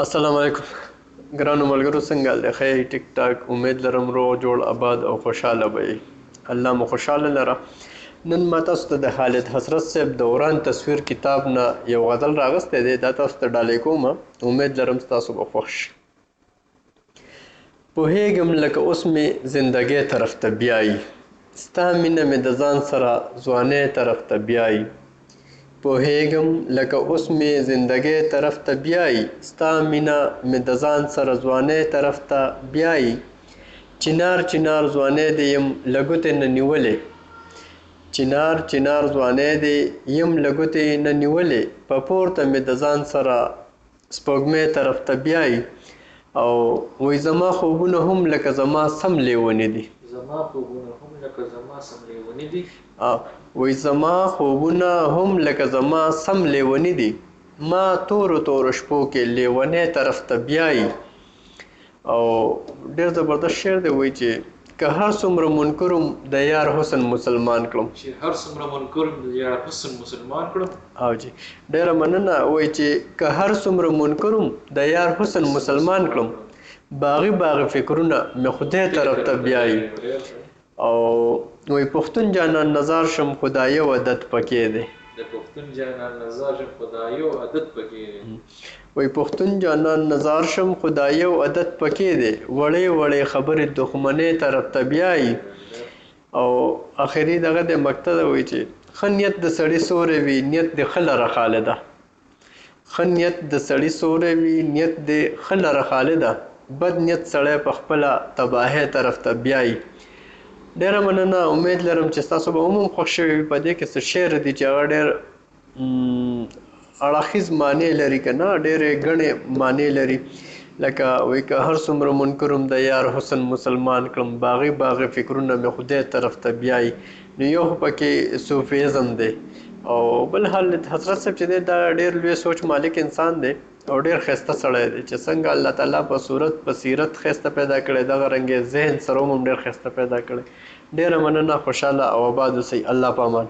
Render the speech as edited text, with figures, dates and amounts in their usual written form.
السلام علیکم ګرانو ملګرو، څنګه حال دی؟ ښه یئ؟ ټیک ټاک؟ امید لرم روغ جوړ، اباد او خوشحاله به یئ. الله مو خوشحاله لره. نن ما تاسو ته د خالد حسرت صاحب د وران تصویر کتاب نه یو غزل راغستی دی، دا تاسو ته ډالۍ کوم. امید لرم ستاسو به خوښ شي. پوهېږم لکه اوس مې زندګۍ طرف ته بیایي، ستا مینه مې د ځان سره ځوانۍ طرف ته بیایي. پوهېږم لکه اوس مې زندګۍ طرف ته بیایي، ستا مینه مې د ځان سره ځوانۍ طرف ته بیایي. چنار چنار ځوانۍ دې یم له ګوتې نه نیولې، چنار چنار ځوانۍ دې یم له ګوتې نه نیولې، په پورته مې د ځان سره سپوږمۍ طرف ته بیایي. او وایي زما خوبونه هم لکه زما سم لیوني دي. زما خوبونه هم لکه زما سم لیوني دي. وایي زما خوبونه هم لکه زما سم لیوني دي، ما تورو تورو شپو کې لیونی طرف ته بیایي. او ډېر زبردست شعر دی. وایي چې که هر څومره منکر وم د یار حسن مسلمان کړم. چې هر څومره منکر وم د یار حسن مسلمان کړم. او جی ډېره مننه. وایي چې که هر څومره منکر وم د یار حسن مسلمان کړم، باغي باغي فکرونه مې خدای طرف ته بیایي. او وایي پښتون جانان نظار شم خو دا یو عادت پکې دی. د پښتون جانان نظار شم خو دا یو عادت پکې دی. وایي پښتون جانان نظار شم خو دا یو عادت پکې دی، وړې وړې خبرې دښمنۍ طرف ته بیایي. او اخري دغه دی مکته ده. وایي چې ښه نیت د سړي سوری وي، نیت دې ښه لره خالده. ښه نیت د سړي سوری وي، نیت دې ښه لره خالده، بد نیت سړی په خپله تباهۍ طرف ته بیایي. ډېره مننه. امید لرم چې ستاسو به هم خوښ شوی وي. په دې کې څه شعر دي چې هغه ډېر اړخیز معنی لري که نه، ډېرې ګڼې معنی لري. لکه وایي که هر څومره منکر وم د یار حسن مسلمان کړم، باغي باغي فکرونه مې خدای طرف ته بیایي. نو یو خو پکې صوفیزم دی، او بل حال حضرت صاحب چې دی دا ډېر لوی سوچ مالک انسان دی او ډېر ښایسته سړی دی، چې څنګه الله تعالی په صورت په سیرت ښایسته پیدا کړی، دغه رنګ یې ذهن سره هم ډېر ښایسته پیدا کړی. ډېره مننه. خوشحاله او اباد اوسئ. الله په امان.